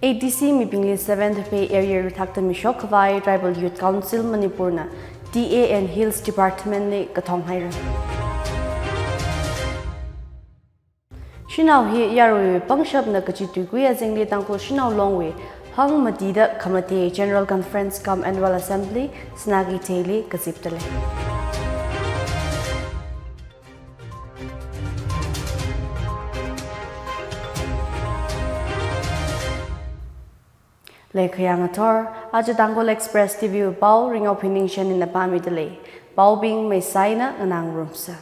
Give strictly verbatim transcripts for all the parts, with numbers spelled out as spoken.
A D C mibingli Seventh Pay Arrears thakta mishok khavai Tribal Youth Council Manipur na T A and Hills Department li kathong haira. Shanao hi yaruiwui pangshapna kachi tuikui azingli Tangkhul Shanao Longwui hangmatida khamate General Conference cum Annual Assembly Sinakeithei li kazipta lei. Leikhayang athor, aja Tangkhul Express T V wui pao Ringao Phiningshen na pāmida lei. Paobing meisaina nganāngarumsa.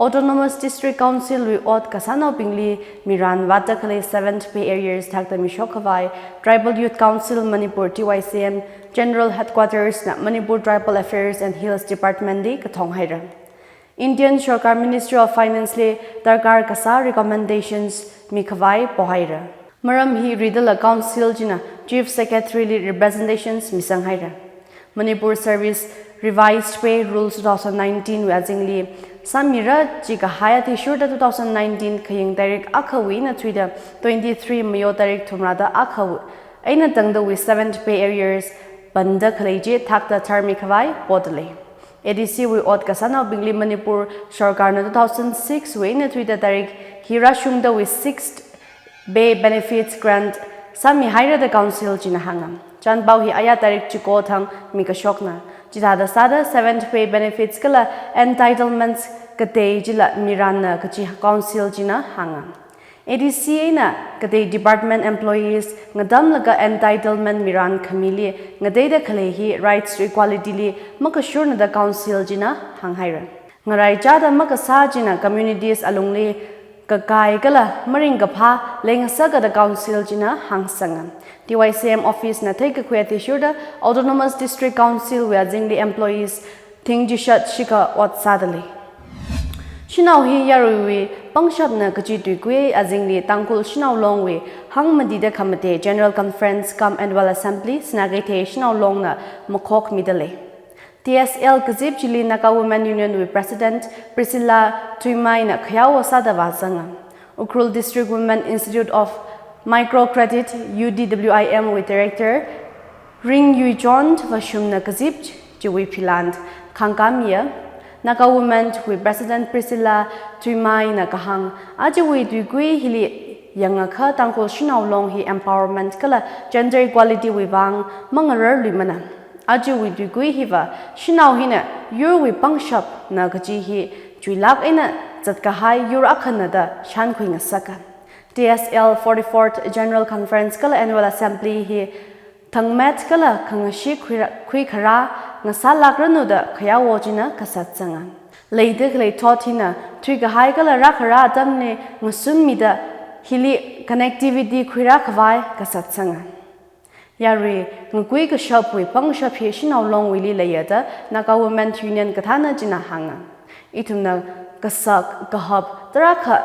Autonomous District Council wui ot kasānaobingli miran vātda khalei Seventh Pay Arrears thakta mishok khavai Tribal Youth Council Manipur, T Y C M, General Headquarters na Manipur Tribal Affairs and Hills Department li kathong haira. Indian Sorkar Ministry of Finance li darkar kasā recommendations mikhavai pohaira. Maram hi ridala Council china Chief Secretary li representations misang haira. Manipur Service Revised Pay Rules two thousand nineteen wui azingli sāmira jikahai athishurda two thousand nineteen khaying tarik akhawui eina thuida twenty-three May tarik thumrada akhawui eina tangdawui Seventh Pay Arrears panda khalei chi thakta tharmi khavai poda lei. A D C wui ot kasānaobingli Manipur Sorkarna two thousand six wui eina thuida tarik hi rāshungdawui sixth Pay Benefits Grant sāmihaira da Council china hānga. Chānpao hi aya tarik chiko thang mikashokna. Chithāda sāda Seventh Pay Benefits kala entitlements katei chila miranna kachi Council china hānga. A D C eina katei department employees ngatamlaga entitlement miran khamili ngateida khalei hi rights to equality li makashurna da Council china hānghaira. Ngaraichāda makasā china communities alungli kakai kala maringkaphā leingasaka da Council china hāngsanga. T Y C M office na theikakhui athishurda Autonomous District Council wui azingli employees thing chishat shikha ot sāda lei. Shanao hi yaruiwui pangshapna kachi tuikui azingli Tangkhul Shanao Longwui hangmatida khamate General Conference cum Annual Assembly Sinakeithei Shanao Longna makhokmida lei. T S L kazip chili Naga Women Union wui President Priscilla Thuimaina khayao sāda vāzanga. Ukhrul District Women Institute of Microcredit, U D W I M wui Director Ringyuichon Vashumna kazip chiwui philan khangkāmiya. Naga Women wui President Priscilla Thuimaina kahāng, ajawui tuikui hili yangakha Tangkhul Shanao Long hi empowerment kala gender equality wui vang mangararluimana. Ajawui tuikui hiva shanao hina yurwui pangshapna kachi hi chuilāk eina zatkahai yur akhana da shānkhui ngasaka. T S L forty-fourth General Conference kala Annual Assembly hi thangmet kala khangashi khuira-, khuikharā ngasālākranu da khayao china kasat sanga. Leida khalei thot hina thuikahai kala rākharā atamli ngasunmida hili connectivity khuirā khavai kasat sanga. Yarui ngakui kashapwui pangshap hi Shanao Longwuili leiya da Naga Women Union kathāna china hānga. Ithumna kasak kahap tarākha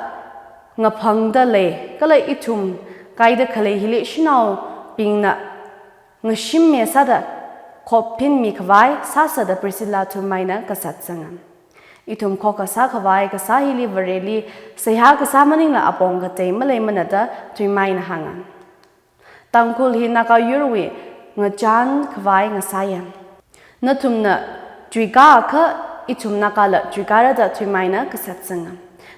ngaphangda lei, kala ithum kaida khalei hili shanaobingna ngashimmi sāda khophinmi khavai sāsa da Priscilla Thuimaina kasat sanga. Ithum khokkha sākhavai kasā hili Vareli seihā kasā maningla apong katei maleimana da Thuimaina hānga. Tangkhul hi Naga yurwui ngachān khavai ngasāya. Nathumna chuikākha ithum Nagala chuikāra da Thuimaina kasat sanga.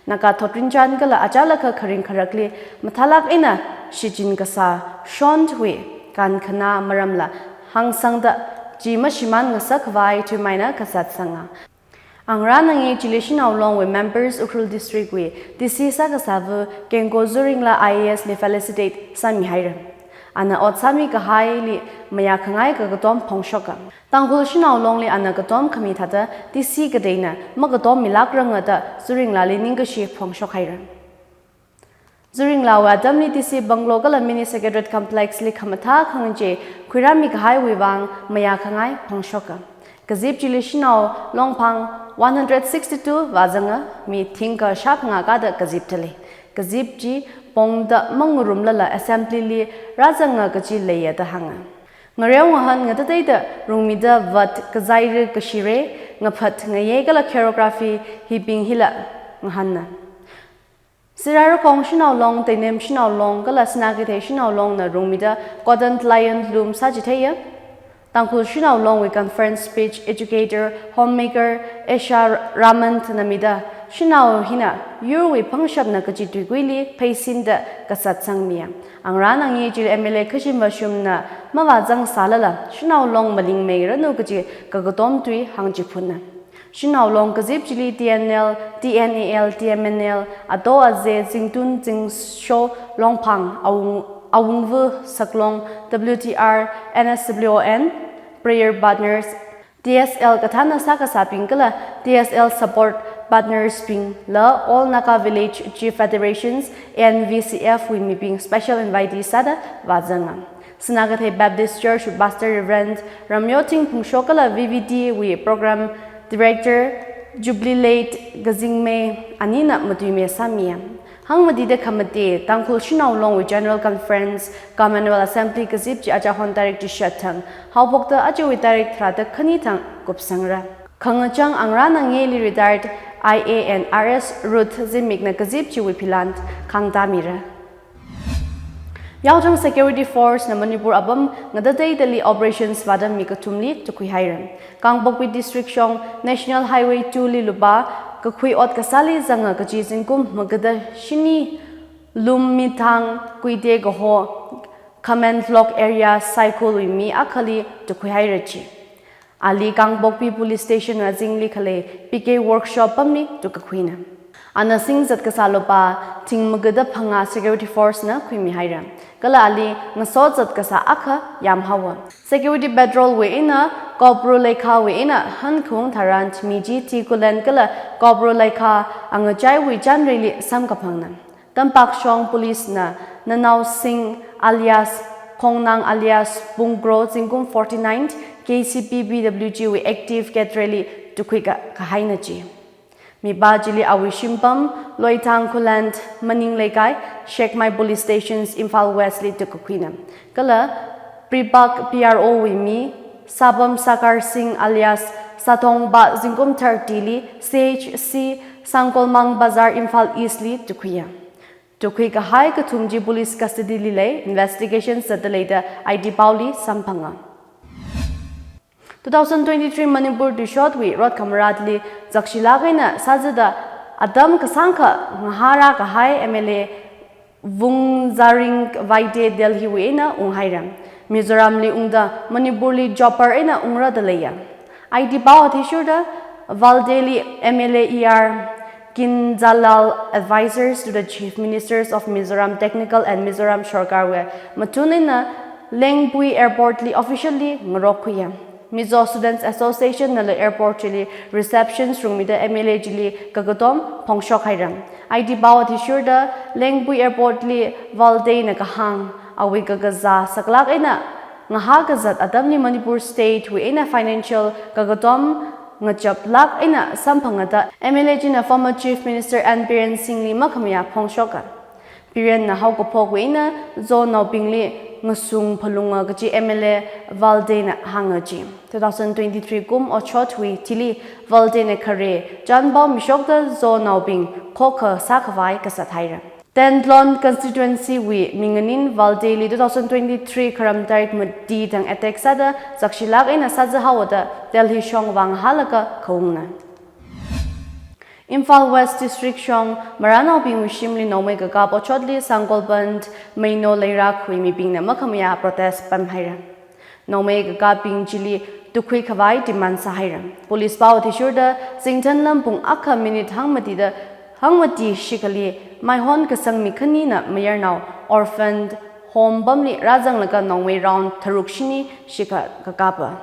Naga thotrinchān kala achālakha kharing kharakli mathālāk eina shichin kasā shonwui kankhana maramla hāngsangda chi mashimān ngasak khavai Thuimaina kasat sanga. Angrāna ngi chili Shanao Longwui members Ukhrul District wui D C sākasāva Kengko Zuringla I A S li felicitate sāmihaira. Ana ot sāmi kahaili mayākhangai kakatom phongshoka. Tangkhul Shanao Longli ana katom khami thāda D C kateina makatommilākranga da Zuringlali ningkashi phongshok haira. Zuringlawui atamli D C Bungalow kala Mini Secretariat Complex li khamathā khangachei khuirāmi kahaiwui vang mayākhangai phongshoka. Kazip chili Shanao Longphang one hundred sixty-two vāzanga, mi thingkha shāphangā kāda kazipta lei. Kazip chi pongda mangarumlala assembly li rāzanga kachi leiya da hānga. Ngareo ngahān ngatateida rungmida vat kazaira kashira, ngaphat ngayei kala choreography hibing hila ngahānna. Sirarakhong Shanao Long, Teinem Shanao Long, kala Sinakeithei Shanao Long na rungmida Cotton Lion Loom sāchitheiya. Tangkhul Shanao Longwui conference speech, educator, homemaker Esha Raman na mida, shanao hina yurwui phangshapna kaji tuikuili pheisinda kasat sangmiya. Angrān angye chili M L A Khashim Vashum na mavāzang sālala, Shanao Long malingmeiranu kaji kakatom tui hāngchiphunna. Shanao Long kazip chili T N L, T N A L, T M N L, Ato Aze, Zingtun, Zingsho, Longphang, Awung, Awungvu, Saklong, W T R, N S W O N, prayer partners, T S L kathāna sākasābing kala T S L support partners bing la All Naga Village Chief Federations, N V C F wui mibing special invitee sāda vāzanga. Sinakeithei Baptist Church wui Pastor Reverend Ramyoting Phungsho kala V V D wui Program Director Jubilate Kazingmei anina matuime sāmiya. Hangmatida khamate, Tangkhul Shanao Longwui General Conference, Commonwealth Assembly kazip chi achahon tarik chishat thang haophokta ajawui tarik tharāda khani thang kupsangra. Khangachang angrān angyeli retired I A and R S Ruth Zimik na kazip chiwui philan khangtamira. Yaothang Security Force na Manipur apam ngatateidali operations vāda mi kathumli tukhuihaira. Kangpokpi District shong National Highway two li lupā kakhui ot kasāli zanga kaji zingkum magada shini Lummithang Kuite kaho Khamenlok area Saikhulwui mi akhali tukhuihaira chi. Ali Kangpokpi Police Station azingli khalei P K Workshop pamli tukkakhuina. Ana singzat kasā lupā thing magada phangā Security Force na khuimihaira. Kala ali ngasot zat kasā akha yāmhaowa. Security patrol wui eina Kopru Leikha wui eina hankhaung tharan mi chi Tikulen kala Kopru Leikha angachaiwui chanreili samkaphangna. Tampakshong Police na Nanao Singh alias Khongnang alias Pungkro zingkum forty-nine K C P B W G wui active cadre li tukhui ka, kahaina chi. Mipā chili awui shimpam Loithang Khuland Maning Leikai, Shekmai Police Stations, Imphal West li tukkakhuina. Kala Pripak P R O wui mi Sapam Sakar Singh alias Sathongba zingkum thirty li C H C Sangkolmang Bazar, Imphal East li tukkhuiya. Tukkhui kahai kathum chi police custody li lei, investigation zatda leida I D paoli samphanga. Two thousand twenty-three Manipur tuishotwui rot khamaratli zakshilāk eina sāzada atam kasāngkha ngahārā kahai M L A Vungzaring Vaidya Delhi wui eina unghaira. Mizoramli ungda Manipurli jobber eina ungrāda leiya. I D pao athishurda Vaidya li M L A E R Kinzhalal, advisors to the Chief Ministers of Mizoram Technical and Mizoram Sorkar wui mathun eina Lengpui Airport li officially ngarokkhuiya. Mizo Students Association nala airport chili reception rungmida M L A chili kakatom phongshok haira. I D pao athishurda Lengpui Airport li Vaidya na kahāng, awui kakazā saklāk eina ngahā kazat atamli Manipur State wui eina financial kakatom ngachaplāk eina samphangada M L A china former Chief Minister N Biren Singh li makhamayā phongshoka. Biren na haokaphokwui eina Zonaobingli ngasung phalunga kaji M L A Vaidya na hānga chi. Two thousand twenty-three kum otshotwui thili Vaidya na khare chanpao mishokta Zonaobing khokha sākhavai kasat haira. Tendlon constituency wui minganin Vaidya li two thousand twenty-three kharam tarik mati thang attack sāda zakshilāk eina sāzahaoda Delhi shong vāngahālaga khaungna. Imphal West District shong maranaobingwui shimli nongmei kakap otshotli Sangkolband Meino Leira khuimi bingna makhamayā protest pamhaira. Nongmei kakapbing chili tukkhui khavai demand sāhaira. Police pao athishurda zingthan lam pung akha minute hangmatida, hangmati shikhali maihon kasang mi khanina mayarnao orphan home pamli rāzanglaga nongmei round tharuk shini shikha kakapa.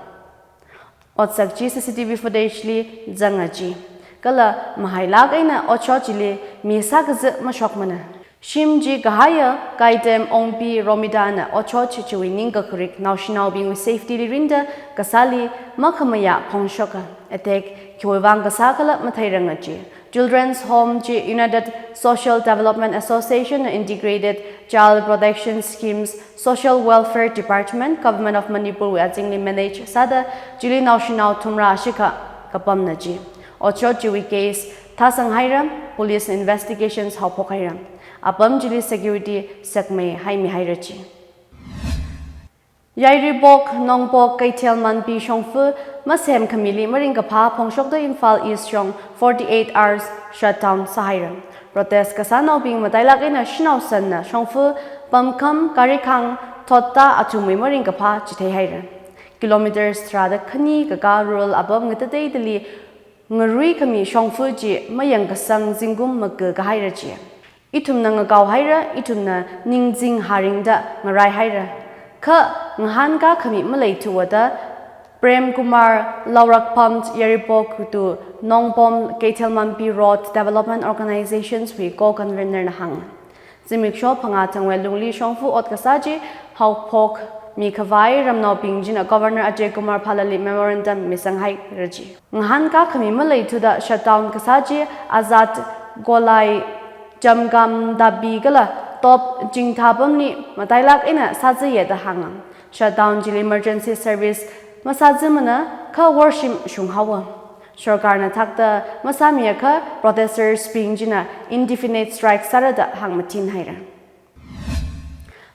Otsak chi C C T V footage li zanga chi. Kala mahailāk eina otshot chili mi sākazi mashokmana. Shim chi kahaiya Kaitem Ongpi Romida na otshot chiwui ningkakharik naoshinaobingwui safety li rinda kasāli makhamayā phongshoka. Attack khiwui vang kasā khala matheiranga chi. Children's Home chi United Social Development Association na Integrated Child Protection Schemes, Social Welfare Department, Government of Manipur wui azingli manage sāda chili naoshinao thumrā shikha kapamna chi. Otshot chiwui case thāsang haira, police investigations haophok haira. Apam chili security sakmei haimi haira ji. Yairibok, Nongpok, Keithelmanbi shongfa masemkhamili maringkaphā phongshokta Imphal East shong forty-eight hours shutdown sāhaira. Protest kasānaobing matailāk eina shanao sanna shongfa pamkham, gari khang, thotda athumwui maringkaphā chitheihaira. Kilometers tharāda khani kakā rural apam ngatateidali ngaruikhami shongfa chi mayangkasang zingkum maka kahaira ji. Ithumna ngakao haira, ithumna ningzing haringda ngarai haira. Kha ngahānkā khami maleithuwada Prem Kumar, Laurakpam, Yairibok to Nongpok Keithelmanbi Road Development Organizations wui co-convener na hānga. Zimiksho phangā thangwui lungli shongfa ot kasā chi haophokmi khavai ramnaobing china Governor Ajay Kumar Bhalla li memorandum misang haira ji. Ngahānkā khami maleithuda shutdown kasā chi Azad Golai, Jamgam Dabi kala Top Chingtha pamli matailāk eina sāzaya da hānga. Shutdown chili emergency service masāzamana kha worshim shunghaowa. Sorkarna thakta masāmiakha protesters bing china indefinite strike sāra da hāngmathin haira.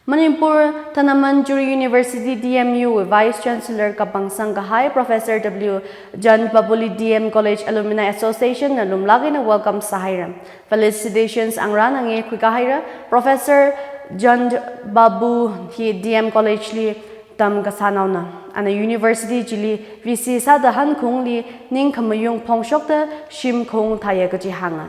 Manipur Dhanamanjuri University D M U Vice Chancellor kapangsang kahai Professor W Chand Babu li D M College Alumni Association na lumlāk eina welcome sāhaira. Felicitations angrana nge khuikā haira. Professor Chand Babu hi D M College li tamkasānaona. Ana university chili V C sāda hankhungli ningkhamayung phongshokta shim khaung thāya kaji hānga.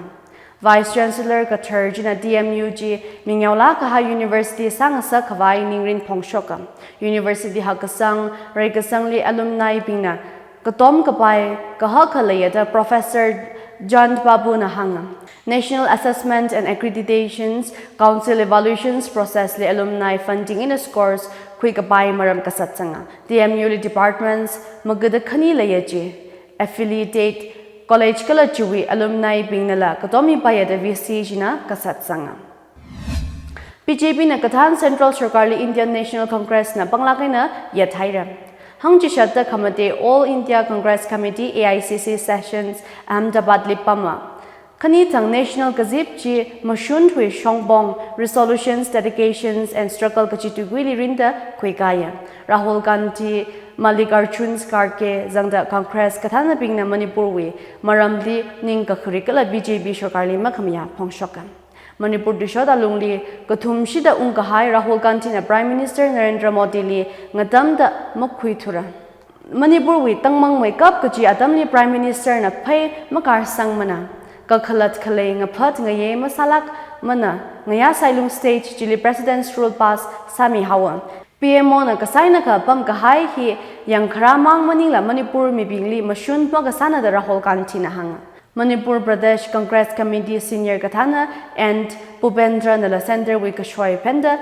Vice Chancellor kathar china D M U chi mingyao laa kahai university sāngasak khavai ningrin phongshoka. University hakkasang, reikasangli alumni bingna katom kapai kahak khaleiya da Professor Chand Babu na hānga. National Assessment and Accreditations Council evaluations process li alumni funding eina scores khuikapai maram kasat sanga. D M U li departments magada khani leiya ji. Affiliated college kala chiwui alumni bingnala katom mipaiya da V C china kasat sanga. B J P na kathān Central Sorkarli Indian National Congress na panglāk eina yat haira. Hangchishatta khamatei All India Congress Committee, A I C C, sessions Ahmedabad li pama. Khani thang national kazip chi mashun thui shongpong, resolutions, dedications and struggle kachi tuiguili rinda khuikāya. Rahul Gandhi, Mallikarjun Kharge zangda Congress kathānabingna Manipurwui maramli ningkakharik kala B J P sorkarli makhamayā phongshoka. Manipur tuishot alungli kathumshida ungkahai Rahul Gandhi na Prime Minister Narendra Modi li ngatamda makhuithura. Manipurwui tangmang meikap kachi atamli Prime Minister na phei makarsangmana. Kakhalat khalei ngaphat ngayei masālākmana, ngayā sailung state chili President's Rule pass sāmihaowa. P M O na kasānakha pamkahai hi yangkharā mang maningla Manipur mibingli mashun makasāna da Rahul Gandhi na hānga. Manipur Pradesh Congress Committee senior kathāna N Bhupendra nala centre wui kashoi phenda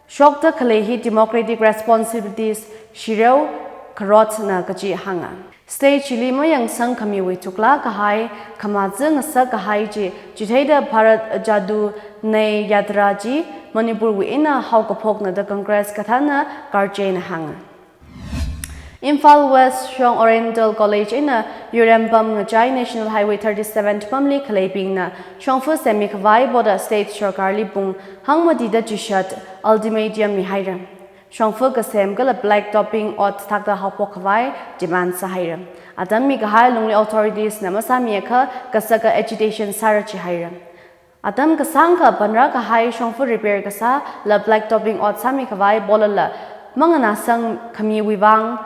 shokta khalei hi democratic responsibilities shireo kharotna kaji hānga. State chili mayangsang khamiwui thuklā kahai khamazā ngasak kahai chi chitheida Bharat Jadoo Nyay Yatra chi Manipurwui eina haokaphokna da Congress kathāna Kharge na hānga. Imphal West shong Oriental College eina Yurem pam ngachai National Highway thirty-seven pamli khaleibingna shongfa semmi khavai boda state sorkarli pung hangmatida chishat ultimatum mihaira. Shongfa kasem kala black topping ot thakta haophok khavai demand sāhaira. Atam mikahai lungli authorities na masāmiakha kasaka agitation sāra jihaira. Atam kasāngkha panra kahai shongfa repair kasā la black topping ot sāmi khavai bolala manganāsang khamiwui vang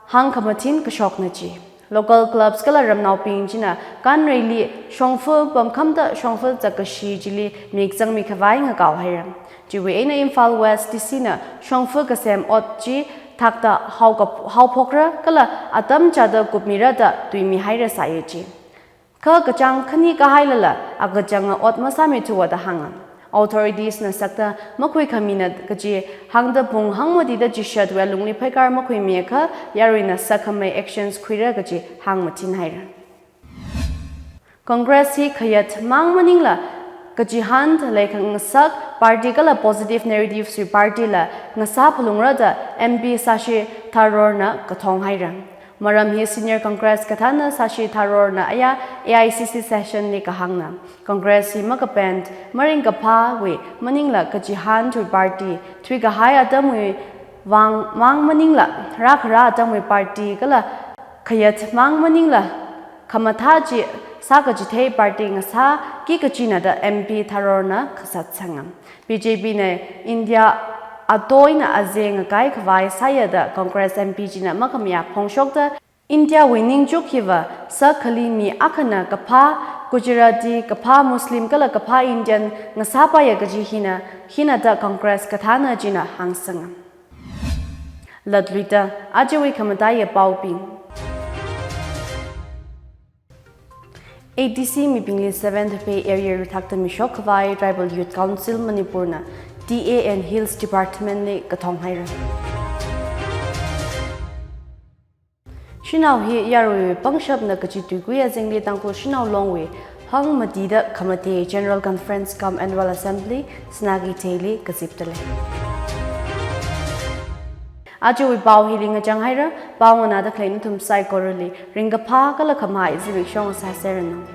hāngkhamathin kashokna ji. Local clubs kala ramnaobing china Kanreili shongfa pamkhamda shongfa zakkashi chili mikzangmi khavai ngakao haira. Chiwui eina Imphal West D C na shongfa kasem ot chi thakta haoka-, haophokra kala atam chāda kupmira da tuimihaira sāya ji. Kha kachāng khani kahailala akachanga ot masāmithuwa da hānga. Authorities na sakta makhuikhamina kaji hāngda pung hangmatida chishatwui lungli phaikar makhuimiakha yaruina sakhamei actions khuira kaji hāngmathin haira. Congress hi khayat mang maningla kachihān leikhangasak party kala positive narratives wui party la ngasā phalungra da M P Shashi Tharoor na kathong haira. Maram hi Senior Congress kathāna Shashi Tharoor na aya A I C C session li kahāngna. Congress hi makapen, maringkaphāwui maningla kachihān thui party, thuikahai atamwui vang mang maningla rākhara atamwui party kala khayat mang maningla khamathā chi sākachithei party ngasāki kachina da M P Tharoor na khasatsanga. B J P na India ato eina aze ngakai khavai sāya da Congress M P china makhamayā phongshokta, India wui ningchuk hiva sākhali mi akhana kaphā Gujarati, kaphā Muslim kala kaphā Indian ngasāpaiya kaji hina, hina da Congress kathāna china hāngsanga. Latluida, ajawui khamataiya paobing. A D C mibingli Seventh Pay Arrear thakta mishok khavai Tribal Youth Council Manipur na T A and Hills Department li kathong haira. Shanao hi yaruiwui pangshapna kachi tuikui azingli Tangkhul Shanao Longwui hangmatida khamate General Conference cum Annual Assembly Sinakeithei li kazipta lei. Ajawui pao hili ngachang haira, pao nganāda khalei nathum saikorali ringkaphā kala khamahai zimiksho ngasāseranu.